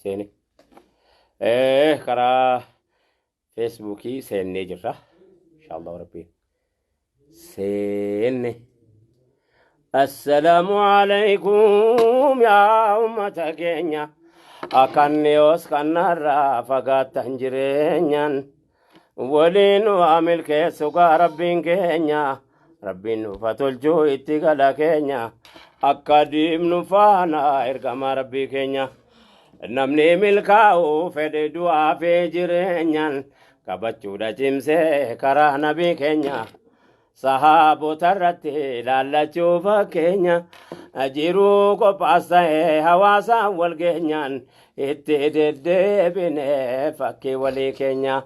Seene. Karaa Feesbuukii seennee jirra. Inshaallah Rabbiin. Seenne. Assalaamu alaikum yaa ummata keenya. Akkan yoos kanarraa fagaattan jireenyaan. Waliin waa milkeessu gaa Rabbiin keenya. Rabbiin nuuf haa tolchuu itti gala keenya. Akka diimnu faana ergama Rabbii keenya. Namni milkaa'uu fedhe du'aa fi jireenyaan qabachuudha cimsee karaa nabii keenya. Sahaabota irratti laallachuu fakkeenya jiruu qophaas ta'ee hawaasaan wal geenyaan itti deddeebine fakkii walii keenya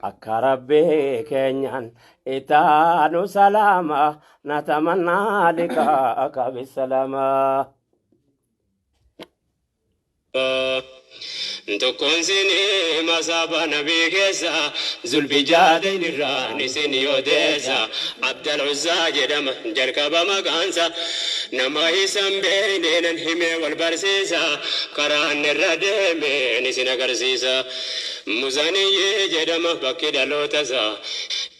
akka rabbii keenyaan itaanu salaama natamannaa liqaa bisalaama. Tokkoon isinii masaaba nabii keessa Zulbijaadayn irraan isinii odeessa. Abdal Uzzaa jedhama jalqaba maqaansa. Nama isan beeyne nan himee wal barsiisa. Karaan irra deemeen isin agarsiisa. Muzaniyyi jedhama bakki dhalootasa.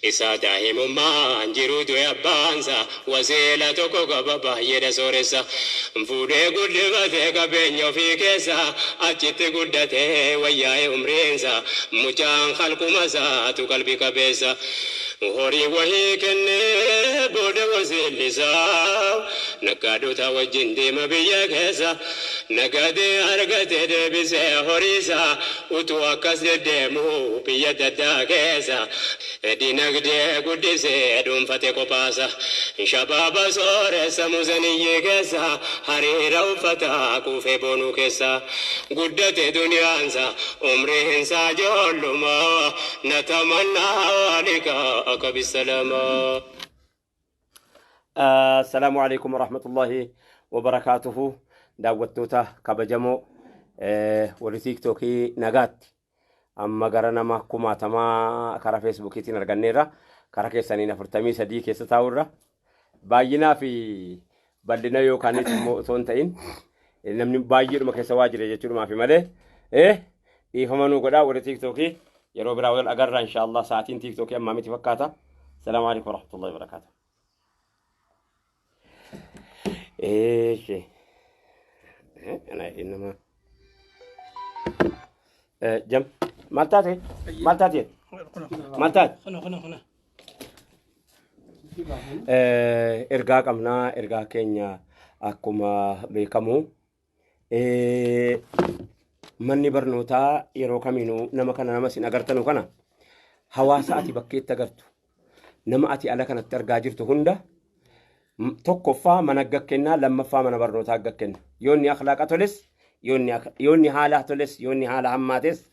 Isaa daa'imummaan jiruu du'e abbaansa. Wasiila tokko qaba baay'eedha sooressa. Fuudhee guddifatee qabeenya ofii keessa achitti guddatee wayyaa'e umriinsa. Mucaan khalquma isaatu qalbi qabeessa. Horii wahii kennee booda wasiilli isaa naggaadota wajjin deema biyya keessa. Nagadee argate deebisee horii isaa utuu akkas deddeemuu biyya adda addaa keessa. Dinagdee guddisee dhuunfate kophaasa. Shabaaba sooressa Muzaniyyii keessa hariira uffata quufee boonuu keessa. Guddate duniyaansa umriinsaa ijoolluma natamannaa liqaaka bisalaama. Assalaamu alaikum warahmatullahi wabarakaatuhu. Daawwattoota kabajamoo warri tiiktookii nagaatti. Amma gara nama kumaatamaa karaa Feesbuukiitiin arganneerra. Karaa keessaniin 43 keessa taa'urra. Baay'inaa fi bal'ina yookaan immoo osoo hin ta'in namni baay'eedhuma keessa waa jira jechuudhumaaf malee dhiifama nuu godhaa warri tiiktookii yeroo biraa wal agarra inshaallah sa'aatiin tiiktookii ammaa miti fakkaata. Salaamu alaikum warahmatullahi wabarakatuh. Eeshi. Ana nama. Jam. Maal taate? Maal taate? Maal taate? Kuna kuna kuna. Ergaa qabnaa ergaa keenya akkuma beekamu manni barnootaa yeroo kamiinuu nama kana nama isin agartanu kana hawaasa ati bakkeetti agartu nama ati ala kanatti argaa jirtu hunda tokkoffaa mana gakkennaa lammaffaa mana barnootaa gakkenna yoo inni akhlaaqa toles yoo inni haala toles yoo inni haala hammaates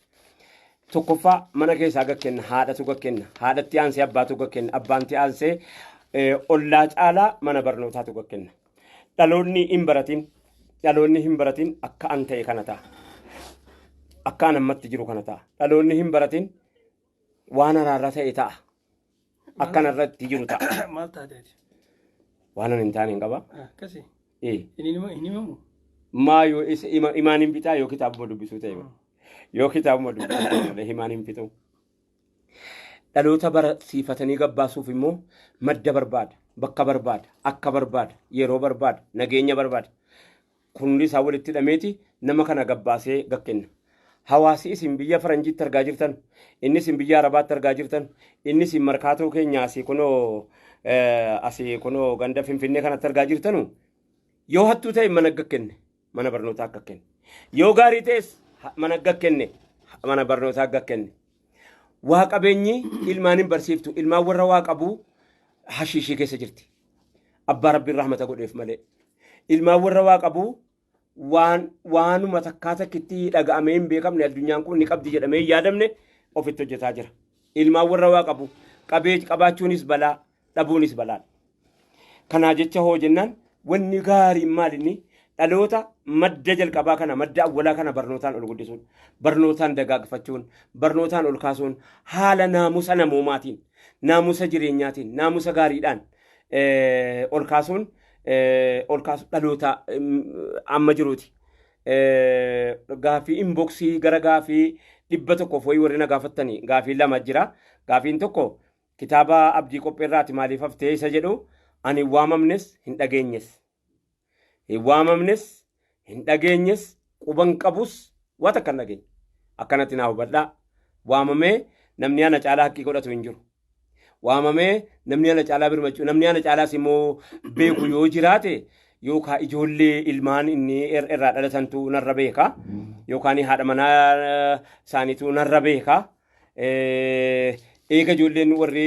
tokkoffaa mana keessaa gakkenna haadhatu gakkenna haadhatti aansee abbaatu gakkenna abbaanti aansee ollaa caalaa mana barnootaatu gakkenna dhaloonni hin baratin dhaloonni hin baratin akka an ta'e kana ta'a akka an ammatti jiru kana ta'a dhaloonni hin baratin waan araarra ta'e ta'a akka irratti jiru ta'a Maal taateeti? waan an hin taane hin qaba. Akkasi. Ee. Hin himamu. Hin himamu. Maa yoo isa himaan hin bitaa yoo kitaabuma dubbisuu ta'e yoo kitaabuma dubbisuu ta'e malee himaan hin fixu. Dhaloota barsiifatanii gabbaasuuf immoo madda barbaada, bakka barbaada, akka barbaada, yeroo barbaada, nageenya barbaada. Kun hundi isaa walitti hidhameeti nama kana gabbaasee gakkenna. Hawaasi isin biyya faranjiitti argaa jirtan, inni isin biyya arabaatti argaa jirtan, inni isin markaatoo keenya asii kunoo asii kunoo ganda Finfinnee kanatti argaa jirtanu yoo hattuu ta'e mana gakkenne mana barnootaa akka kenne. Yoo gaarii ta'es mana gakkenne mana barnootaa akka kenne. Waa qabeenyi ilmaan hin barsiiftu ilmaan warra waa qabuu hashiishii keessa jirti. Abbaa Rabbiin rahmata godheef malee. Ilmaan warra waa qabuu waan waanuma takkaa takkitti dhaga'amee hin beekamne addunyaan kun ni qabdi jedhamee hin yaadamne ofitti hojjetaa jira. Ilmaan warra waa qabu qabee qabaachuunis balaa dhabuunis balaadha. Kanaa jecha hoo jennaan wanni gaariin maal inni dhaloota madda jalqabaa kana madda awwalaa kana barnootaan ol guddisuun barnootaan dagaagfachuun barnootaan ol kaasuun haala naamusa namoomaatiin naamusa jireenyaatiin naamusa gaariidhaan ol kaasuun ol kaasu dhaloota amma jiruuti. Gaaffii inboxii gara gaaffii 100f wayii warri na gaafattanii gaaffii lama jira. Gaaffiin tokko kitaaba Abdii Qopheerraati maaliif haftee isa jedhu, ani hin waamamnes hin dhageenyes. Hin waamamnes hin dhageenyes, quban qabus, waan takka hin dhageenye. Akkanatti naa hubadhaa. Waamamee namni ana caalaa haqqii godhatu hin jiru. Waamamee namni ana caalaa birmachuu, namni ana caalaas immoo beeku yoo jiraate, yookaan ijoollee ilmaan inni irraa dhalatantu narra beeka, yookaan haadha manaa isaaniitu narra beeka. Eega ijoolleen warri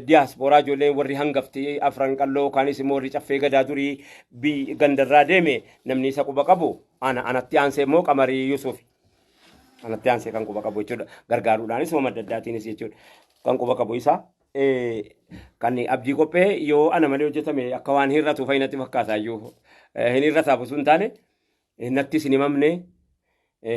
diyaaspooraa, ijoolleen warri hangafti Afran Qalloo yookaanis immoo warri Caffee Gadaa durii gandarraa deeme, namni isa quba qabu ana. Anatti aansee immoo Qamarii Yusuf. Anatti aansee kan quba qabu jechuudha. Gargaaruudhaanis waan adda addaatiinis jechuudha. Kan quba qabu isa. Kan Abdii Qophee yoo ana malee hojjetame akka waan hir'atu fa'i natti fakkaata iyyuu. Hin hir'ataaf osoo hin taane, nattis hin himamne,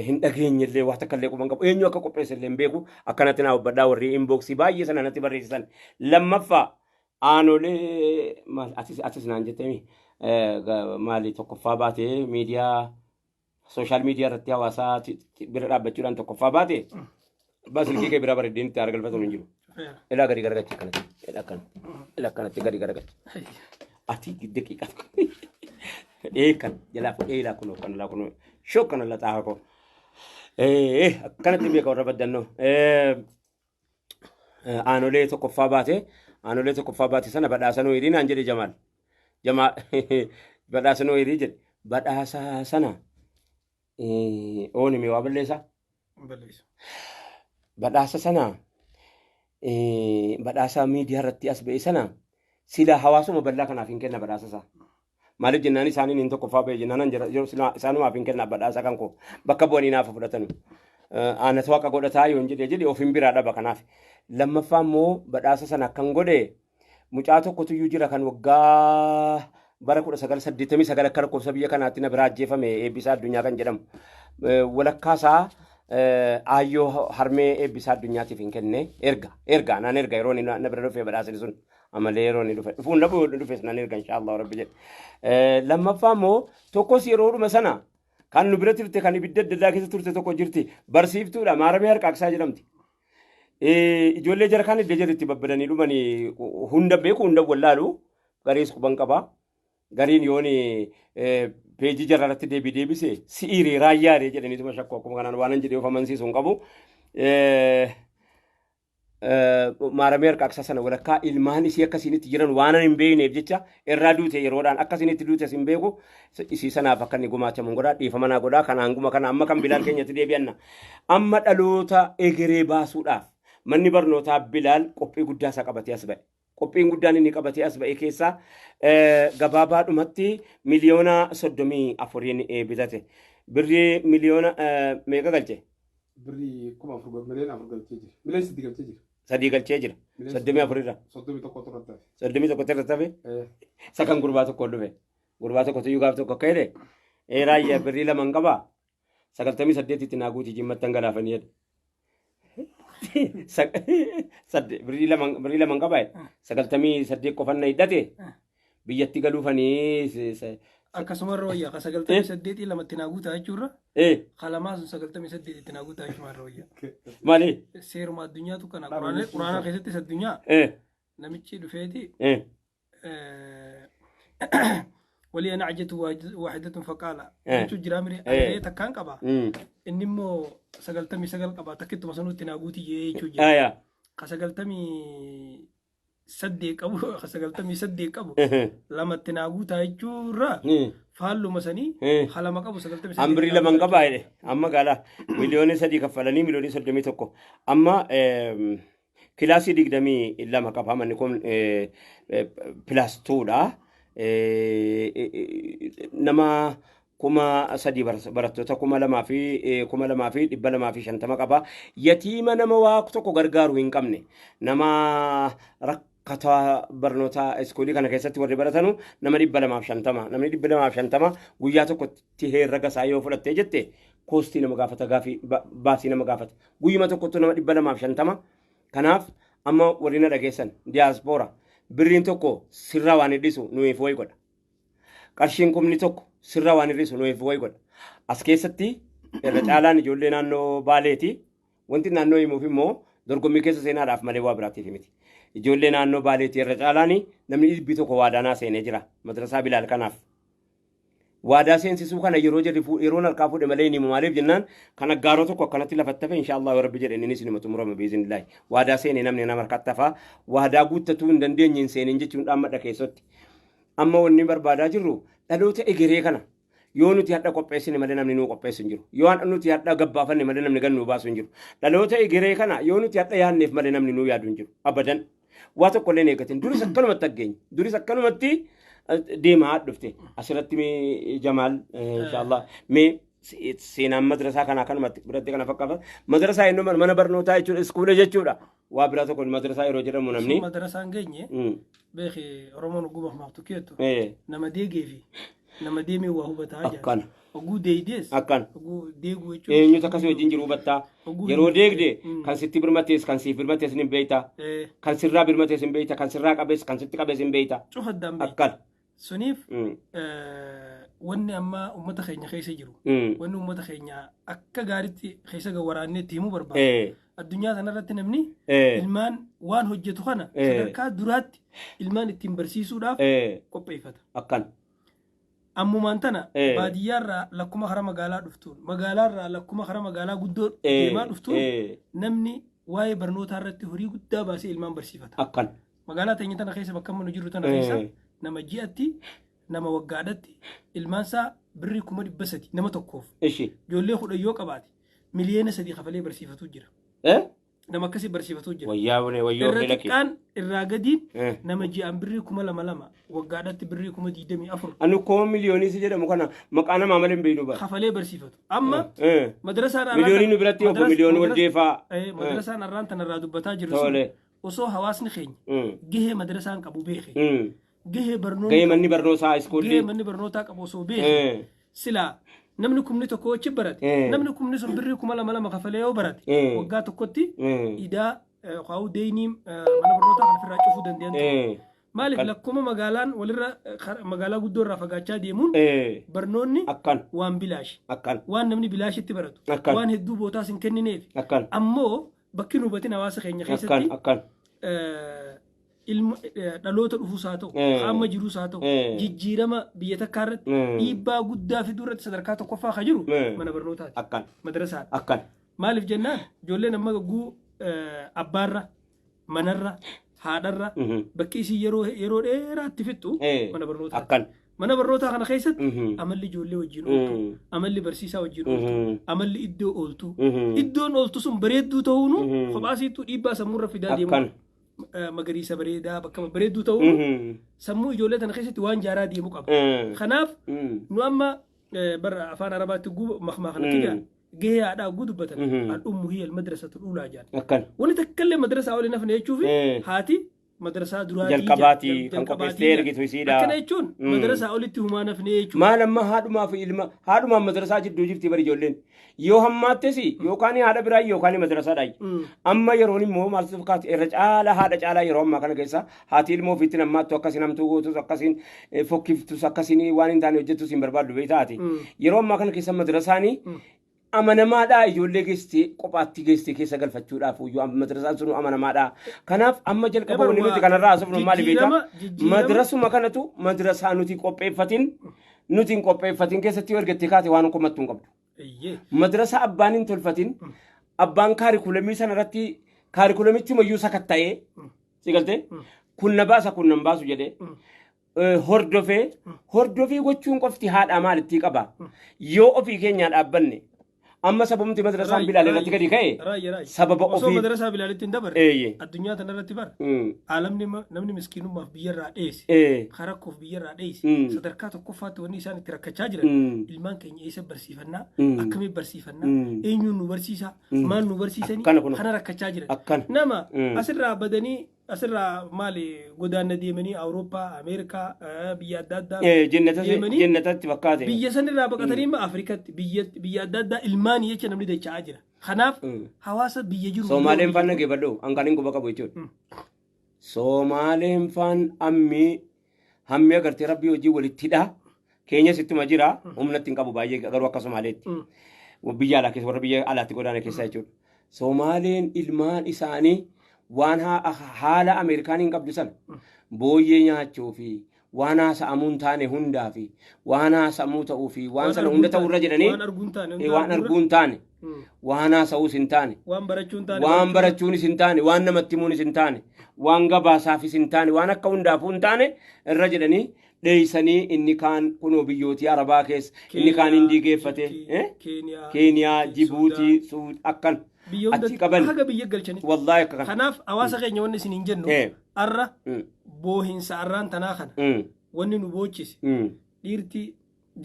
hin dhageenye illee, waan takka illee quba hin qabu. Eenyu akka qopheesse illee hin beeku. Akkanatti naa hubbadhaa warri inboxii baay'ee sana natti barreessisan. Lammaffaa, aanolee maal atis naan jettemi, maali, tokkoffaa baatee miidiyaa social media irratti hawaasaa bira dhaabbachuudhaan tokkoffaa baate, abbaa silkii kee biraa bareeddeen itti haara galfatan hin jiru. Ilaa gadi garagalchi akkanatti. Ilaa akkana. Ilaa akkanatti gadi garagalchi. Ati daqiiqaa tokko. Kan jalaa fuudhee ilaa kunoo kan ilaa kunoo shoo kana laxaa koo. Akkanatti beeka warra baddannoo. Aanolee tokkoffaa baate, aanolee tokkoffaa baate sana badhaasa nuu hirii naan jedhe Jamaal. Jamaal badhaasa nuu hirii jedhe. Badhaasa sana oon hime waa balleessaa. Balleessa. Badhaasa sana, badhaasa miidiyaa irratti as ba'e sana, sila hawaasuma bal'aa kanaaf hin kenna badhaasa isaa. Maaliif jennaan, isaaniin hin tokkoffaa ba'e jennaan an jira isaanumaaf hin kenna badhaasa kan koo, bakka bu'anii naaf fudhatanu. Aanatu haqa godhataa yoon jedhee jedhe ofiin biraa dhaba kanaaf. Lammaffaa immoo badhaasa sana akkan godhe, mucaa tokkotu iyyuu jira kan waggaa bara 1989 akka lakkoofsa biyya kanaatti na biraa ajjeefame, Eebbisaa Addunyaa kan jedhamu. Walakkaa isaa aayyoo harmee Eebbisaa Addunyaatiif hin kenne, erga naan erga yeroo inni na bira dhufe badhaasni sun, amalee yeroo inni dhufe dhufuun dhabu dhufes nan erga, inshaallah Rabbi jedhe. Lammaffaa immoo tokkos yeroodhuma sana kan nu bira turte, kan ibidda adda addaa keessa turte tokko jirti, barsiiftuudha, Maaramee Harqaaqsaa jedhamti. Ijoollee jara kan iddoo jarri itti babbadanii dhumanii hunda beeku, hunda wallaalu, gariis quban qaba. Gariin yoon peejii jara irratti deebii deebise si'iiree raayyaaree jedhaniituma shakku, akkuma kanaan waan hin jedhee of amansiisu hin qabu. Maaramee Harqaaqsaa sana walakkaa ilmaan isii akkasiinitti jiran waan hin beekneef jecha, irraa duute yeroodhaan akkasinitti duutes hin beeku, isii sanaaf akka inni gumaachamu godhaa, dhiifama naa godhaa. Kan hanguma kana. Amma kan Bilaal keenyatti deebi'anna. Amma dhaloota egeree baasuudhaaf manni barnootaa Bilaal qophii guddaa isaa qabatee as ba'e. Qophiin guddaan inni qabatee as ba'e keessaa gabaabaadhumatti 34,000,000 bitate. Birrii miliyoona meeqa galche? Birrii 4,000, 4 miliyoona galchee jira. 3 miliyoona galchee jira. Sadii galchee jira. 34 irra. 31 irratti hafe. 31 irratti hafe. Isa kan gurbaa tokko dhufe. Gurbaa tokko iyyuu gaaf tokko akka jedhe, raayyaa birrii lama hin qabaa. 98tti naa guuti, Jimmattan galaafanii jedhe. Birrii lama hin qabaa jedhe. 98 qofan na hidhate. Biyyatti galuufanii. Akkasuma irra wayyaa ka 98 lamatti naa guutaa jechuurra, ka lamaa sun 98tti naa guutaa jechuudha irra wayyaa. Maali? Seeruma addunyaatu kana, Quraana keessattis addunyaa namichi dhufeeti ولي نعجة واحدة فقال jechuu jira mire, ani takkaan qaba, inni immoo 99 qaba, takkituma sanuutti naa guuti jechuu jira. Ka 98 qabu, ka 98 qabu lamatti naa guutaa jechuurra, faalluma sanii ka lama qabu 98. An birrii lama hin qabaa jedhe. Amma gaala 3 miliyoona kaffalanii 31 miliyoona. Amma kilaasii 22 qaba manni kun, plus twodha. Nama 3,000, barattoota 2,250 qaba. Yatiima nama waa tokko gargaaru hin qabne, nama rakkataa, barnoota iskuulii kana keessatti warri baratanu nama 250. Namni 250 guyyaa tokkotti herraga isaa yoo fudhattee jette, costii nama gaafata, gaafii baasii nama gaafata. Guyyuma tokkotti nama 250. Kanaaf amma warri na dhageessan diyaaspoora, birriin tokko sirraa waan hidhisu nuyiif wayi godha. Qarshiin 10,000 sirraa waan hir'isu nuuf wayi godha. As keessatti irra caalaan ijoollee naannoo Baaleeti. Wanti naannoo himuuf immoo dorgommii keessa seenaadhaaf malee waa biraatiif miti. Ijoollee naannoo Baaleeti irra caalaan namni 100 waadaanaa seenee jira madrasaa Bilaal kanaaf. Waadaa seensisuu kana yeroo jedhi yeroon harkaa fuudhe malee hin himu. Maaliif jennaan, kan aggaaroo tokko akkanatti lafatti hafe, inshaallah yoo Rabbi jedhe innis nima xumurama biiznillaahi. Waadaa seenee namni nama harkatti hafaa waadaa guuttatuu hin dandeenye hin seenin jechuun dhaammadha keessatti. Amma wanni barbaadaa jirru dhaloota egeree kana yoo nuti hadha qopheessine malee namni nuu qopheessu hin jiru. Yoo nuti hadha gabbaafanne malee namni gad nuu baasu hin jiru. Dhaloota egeree kana yoo nuti hadha yaadneef malee namni nuu yaadu hin jiru. Abadan. Waa tokko illee hin eeggatin. Duris akkanumatti aggeenye. Duris akkanumatti deemaa dhufte. Asirratti mee Jamaal, inshaallah, mee seenaan madrasaa kana akkanumatti biratti kana fakkaata. Madrasaa inni mana barnootaa jechuudha. Iskuula jechuudha. Waa biraa tokko madrasaa yeroo jedhamu namni. Madrasaan geenye beeki, Oromoon oguu mahmaaktu keettu nama deegee fi nama deemee waa hubataa jira. Akkana. Oguu deeydees. Akkana. Oguu deeguu jechuun. Eenyutu akkasii wajjin jiru hubattaa. Oguu Yeroo deegde kan sitti birmatees, kan siif birmatees ni beekta. Kan sirraa birmatees hin beekta. Kan sirraa qabees, kan sitti qabees hin beekta. Cufa addaan beekta. Akkana. Suniif wanni amma uummata keenya keessa jiru. Wanni uummata keenya akka gaariitti keessa waraannee itti himuu barbaadu. Addunyaa kanarratti namni ilmaan waan hojjetu kana sadarkaa duraatti ilmaan ittiin barsiisuudhaaf qopheeffata. Akkana. Ammumaan tana baadiyyaarraa lakkuma kara magaalaa dhuftuun, magaalaarraa lakkuma kara magaalaa guddoo deemaa dhuftuun, namni waa'ee barnootaa irratti horii guddaa baasee ilmaan barsiifata. Akkana. Magaalaa teenya tana keessa, bakka amma nu jirru tana keessa, nama ji'atti, nama waggaadhatti ilmaansaa birrii 300,000 nama tokkoof ijoollee 10 yoo qabaate 3 miliyoona kafalee barsiifatu jira. Nama akkasii barsiifatu jira. Wayyaa bune wayyoo Irra lakki. xiqqaan irraa gadiin nama ji'aan birrii 2000 waggaadhatti birrii 24,000 Anu koo miliyoonii si jedhamu kana maqaa namaa malee hin beeknu bara. Kafalee barsiifatu. Amma madrasaan arraan Miliyoonii nu biratti obbo miliyoonii wal deefaa. Madrasaan arraan tanarraa dubbataa jirru sun osoo hawaasni keenya gahee madrasaan qabu beeke, gahee barnoonni Gahee manni barnootaa gahee iskoolli. Manni barnootaa qabu osoo beeke, silaa namni 10,000 achi barate, namni kumni sun birrii 2000 kafalee yoo barate, waggaa tokkotti idaa kaa'uu deynii mana barnootaa kan ofirraa cufuu danda'an ture. Maaliif, lakkuma magaalaan walirra magaalaa guddoo irraa fagaachaa deemuun barnoonni waan bilaashi. Akkan. Waan namni bilaashitti baratu. Akkan. Waan hedduu bootaas hin kennineef. Akkan. Ammoo bakki nu hubatin hawaasa keenya keessatti Akkan. Ilma dhaloota dhufuus haa ta'u, hamma jiruus haa ta'u, jijjiirama biyya takkaa irratti dhiibbaa guddaa fiduu irratti sadarkaa tokkoffaa kan jiru mana barnootaati. Akkan. Madrasaadha. Akkan. Maaliif jennaan, ijoolleen amma gagguu abbaarra, manarra, haadharra bakki isii yeroo yeroo dheeraatti fixxu mana barnootaati. Akkan. Mana barnootaa kana keessatti amalli ijoollee wajjin ooltu, amalli barsiisaa wajjin ooltu, amalli iddoo ooltu, iddoon ooltu sun bareedduu ta'uunu kophaasiittuu dhiibbaa sammuurra fidaa deemu. Akkan. Magariisa bareedaa, bakka bareedduu ta'uunu sammuu ijoollee tana keessatti waan jaaraa deemu qaba. Kanaaf nu amma bara afaan Arabaatti guba makmaa kanatti jira gahee haadhaa guu dubbatan الأم هي المدرسة الأولى jaan. Akkan. Wanni takka illee madrasaa waliin hafne jechuufi haati madrasaa duraatii Jalqabaatii kan qopheessitee ergitu isiidha. Akkana jechuun madrasaa olitti humaa nafne jechuudha. Maal, amma haadhumaa fi ilma, haadhumaan madrasaa jidduu jirti bari ijoolleen. Yoo hammaattes yookaan haadha biraa yookaan madrasaadha. Amma yeroon immoo maal fakkaatu, irra caalaa haadha caalaa yeroo ammaa kana keessa haati ilmoo ofiitti nammaattu, akkasiin hamtuu gootus, akkasiin fokkiftus, akkasiin waan hin taane hojjettus hin barbaaddu beektaati. Yeroo ammaa kana keessa madrasaanii amanamaadha, ijoollee geessitee kophaatti geessitee keessa galfachuudhaaf iyyuu madrasaan sun amanamaadha. Kanaaf amma jalqaba wanni nuti kanarraa haasofnu maali beektaa? Madrasuma kanatu madrasaa nuti qopheeffatin, nuti hin qopheeffatin keessatti yoo ergattee kaate waan komattuu hin qabdu. Madrasaa abbaan hin tolfatin, abbaan kaarikulamii sana irratti kaarikulamichi mayyuu sakatta'ee si galtee kun na baasa, kun nan baasu jedhee hordofee hordofii gochuun qofti haadhaa maalittii qaba yoo ofii keenyaa dhaabbanne. Amma sababumti madrasaan Bilaal irratti gadi ka'e sababa Osoo ofii madrasaa Bilaalitti hin dabarre, addunyaa tanarratti bara aalamni namni miskiinummaaf biyyarraa dheesse, karakkoof biyyarraa dheesse, sadarkaa tokkoffaatti wanni isaan itti rakkachaa jiran ilmaan keenya eessa barsiifannaa, akkamiin barsiifannaa, eenyuun nu barsiisaa, maal nu barsiisanii, Akkana kun. Kana rakkachaa jiran. Akkana. Nama asirraa badanii, asirraa maali godaanna deemanii Awurooppaa, Ameerikaa, biyya adda addaa deemanii Jennatatti fakkaate. Biyya sanirraa baqatanii immoo Afrikatti biyya adda addaa ilmaanii jecha namni dacha'aa jira. Kanaaf hawaasa biyya jiru. Soomaaleen faan dhageeffadhu, an kan hin quba qabu jechuudha. Soomaaleen faan ammi hammi agartee rabbii hojii walitti hidhaa. Keenyas ittuma jira, humnatti hin qabu baay'ee garuu akka Somaaleetti. Biyya alaa keessa, warra biyya alaatti godaana keessa jechuudha. Somaaleen ilmaan isaanii waan haala Ameerikaan hin qabdu sana booyyee nyaachuu fi waan haasa'amuu hin taane hundaa fi waan haasa'amuu ta'uu fi waan sana hunda ta'uu irra jedhanii, waan arguu hin taane hunda waan arguu hin taane, waan haasa'uus hin taane, waan barachuu hin taane, waan barachuunis hin taane, waan namatti himuunis hin taane, waan gabaasaafis hin taane, waan akka hundaafuu hin taane irra jedhanii dheeysanii, inni kaan kunoo biyyootii Arabaa keessa, inni kaan Hindii geeffate, Keeniyaa, Keeniyaa, Jibuutii, Suud akkan biyya achi hunda qaban. Haga biyya galchanitti. Wallaahi akka kana. Kanaaf hawaasa keenya wanni isin hin jennu, arra boohinsa arraan tanaa kana wanni nu boochise, dhiirti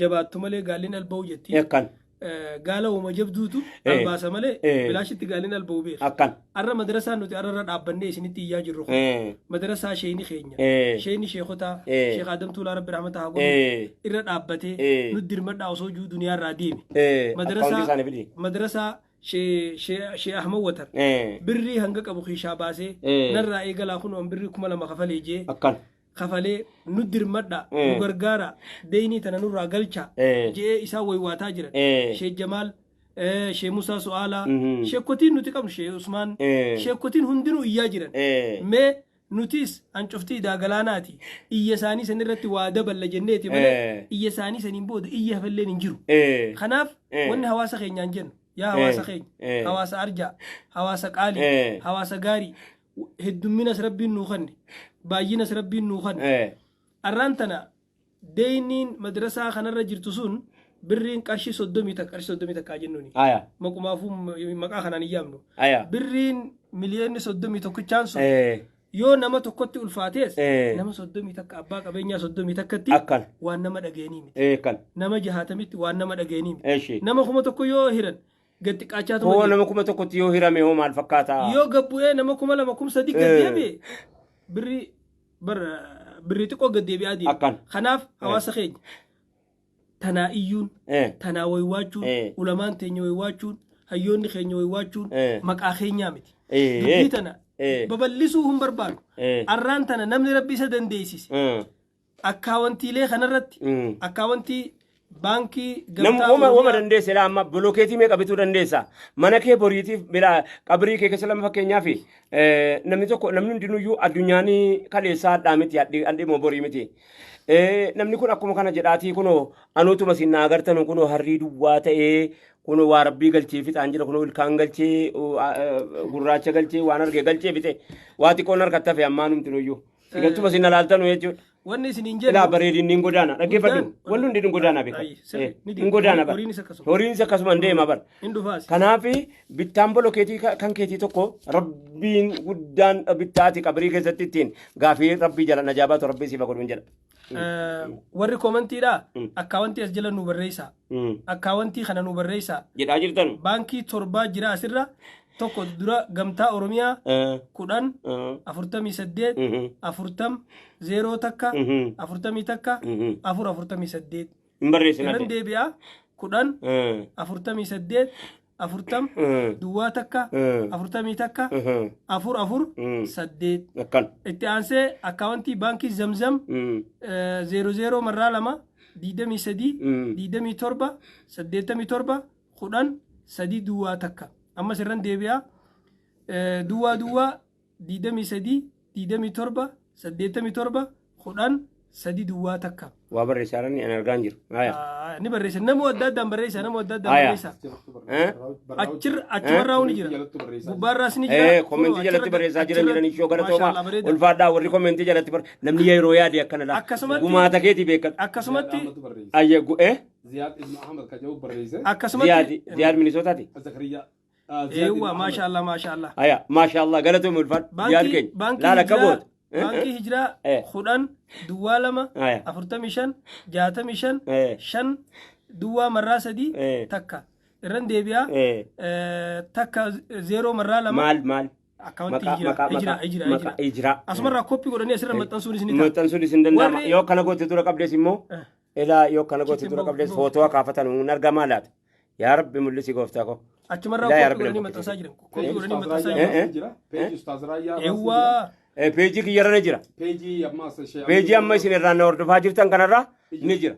jabaattu malee gaalliin alba'u jetti. Akkan. Gaala uuma jabduutu albaasa malee bilaashitti gaalliin alba'u beeka. Akkan. Arra madarasaan nuti arra irra dhaabbannee isinitti iyyaa jirru kun madarasaa sheeyni keenya, sheeyni sheekotaa, Sheekh Adam Tuulaa, Rabbi rahmata haa godhu, irra dhaabbatee nu dirmadhaa osoo juu duniyaa irraa deeme. Akkaawuntii isaanii fidi. Madarasaa Shee Ahmad Watar birrii hanga qabu kiishaa baasee narraa eegalaa, kun birrii 2000 kafalee jee Akkan. kafalee, nu dirmadha, nu gargaara, deynii tana nurraa galcha jee isaan waywaataa jiran. Shee Jamaal, Shee Musaa Su'aalaa, sheekotiin nuti qabnu, Shee Usmaan, sheekotiin hundinuu iyyaa jiran. Mee nutis hancuftii idaa galaanaati, iyya isaanii san irratti waa daballa jenneeti malee iyya isaanii saniin booda iyya hafalleen hin jiru. Kanaaf wanni hawaasa keenyaan jennu, yaa hawaasa keenya, hawaasa arjaa, hawaasa qaalii, hawaasa gaarii, heddumminas Rabbiin nuu kanne, baay'inas Rabbiin nuu kanne. Arraan tana deeyniin madrasaa kanarra jirtu sun birriin qarshii 31, qarshii 31 jennuuni. Maqumaafuu maqaa kanaan hin yaamnu. Birriin miliyoonni 31n sun yoo nama tokkotti ulfaatees, nama 31, abbaa qabeenyaa 31tti waan nama dhageenii miti. Kan. Nama 60tti waan nama dhageenii miti. Eshi. Nama 1000 yoo hiran gad xiqqaachaatu Hoo nama 1000tti yoo hirame hoo maal fakkaata? Yoo gabbu'ee nama 2000, 3000 gad deebi'e, birrii bar birrii xiqqoo gad deebi'aa deema. Akkan. Kanaaf hawaasa keenya tanaa iyyuun, tanaa waywaachuun, ulamaan teenya waywaachuun, hayyoonni keenya waywaachuun maqaa keenyaa miti. Dubbii tana babal'isuu hin barbaadu. Arraan tana namni Rabbi isa dandeessise akkaawwantiilee kanarratti, akkaawwantii baankii Nam Gamtaa wama wama Oromiyaa dandeesse laa, amma bolookeetii meeqa bituu dandeessa? Mana kee boriitiif bilaa qabrii kee keessa lama, fakkeenyaaf namni tokko, namni hundinuyyuu addunyaan kaleessaa hadhaa miti, hadhi immoo borii miti. Namni kun akkuma kana jedhaatii, kunoo anuutuma isin naa agartanu, kunoo harrii duwwaa ta'ee, kunoo waa Rabbii galchee fixaan jira, kunoo ilkaan galchee, gurraacha galchee, waan arge galchee fixe, waa xiqqoon harkatti hafe ammaan hundinuu galchuma isin alaaltanu jechuudha. Wanni isiniin Ilaa jennu bareedinni hin godaana, dhaggeeffadhu, Guddaan- wanni hundi hin godaana beeka. Ayi, sirri, ni Hin godaana bara. Horiinis akkasuma. Horiinis akkasuma hin deema bara. Hin dhufaas. Kanaaf bittaan bolokeetii kan keetii tokko Rabbiin guddaan bittaati qabrii keessatti ittiin gaafii Rabbii jala najaabaatu Rabbii siif godhuun jedha. Warri koomentiidha, akkaawwantii as jala nu barreessaa. Akkaawwantii kana nu barreessaa. Jedhaa jirtan. Baankii torbaa jira asirra. Tokko dura Gamtaa Oromiyaa, 10 48 40 01 41 4 48. Hin barreessin Irran adde. deebi'aa: 10 48 40 01 41 4 4 8. Akkan. Itti aansee akkaawwantii baankii Zamzam, 00 marraa 2 23 27 87 10 3 01. Ammas irran deebi'aa: 00 23 27 87 10 3 01. Waa barreessaa jiran ani argaa hin jiru. Haya. Ni barreessa, namoo adda addaan barreessa, namoo adda addaan Haya. barreessa. Achirra achumarraa ni jira, gubbaarraas ni jira. Komentii jalatti barreessaa jiran jiranii ishoo Maashaallah, galatoomaa bareeda. ulfaadhaa warri komentii jalatti namni yeroo yaade akkana laa. Gumaata keetii beekadhu. Akkasumatti Ayye gu'ee Ziyaad Ibn Ahmad ka jedhu barreesse. Akkasumatti Ziyaad, Ziyaad Minisootaati. Zakariyaa. Eewwa, maashaallah, maashaallah. Haya, maashaallah, galatoomi, ulfaadhu Ziyaad Baankii keenya. baankii Laala akka Hijiraa gootu. Baankii Hijiraa, 10 02 45 65 5 duwwaa marraa 3 1. Irran deebi'aa: 1 0 marraa 2. Maal maal? Akkaawwantii Maqaa Hijiraa. Maqaa Hijiraa. Maqaa Hijiraa. Maqaa Hijiraa. Hijiraa. Asumarraa koppii godhanii asirra maxxansuun isin ta'a. Maxxansuun isin danda'ama. Warri Yoo akkana goote dura qabdees immoo, ilaa yoo akkana goote Achitti dura qabdees bahu. footoo kaafatan hin argamaa laata? Yaa Rabbi mul'isi gooftaa koo. Achumarraa Ilaa yaa koppii Rabbi godhanii nama maxxansaa jiran, koppii godhanii maxxansaa Ustaaz jiran. Raayyaa jira. Peejii Ustaaz Raayyaa. Eewwaa. Peejii kiyyarra ni jira. Peejii ammaas Peejii amma isin irraa na hordofaa jirtan kanarra ni jira.